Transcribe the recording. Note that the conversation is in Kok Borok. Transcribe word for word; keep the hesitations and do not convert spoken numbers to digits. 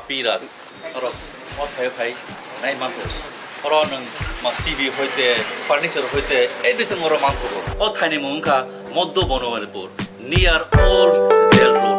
Piras. Oro o thaio phai nai mantho. Oro nwng ma T V hoite, furniture hoite, everything oro manthogo. O thaini mung wngkha Moddo Bonomaripur, near old jail road.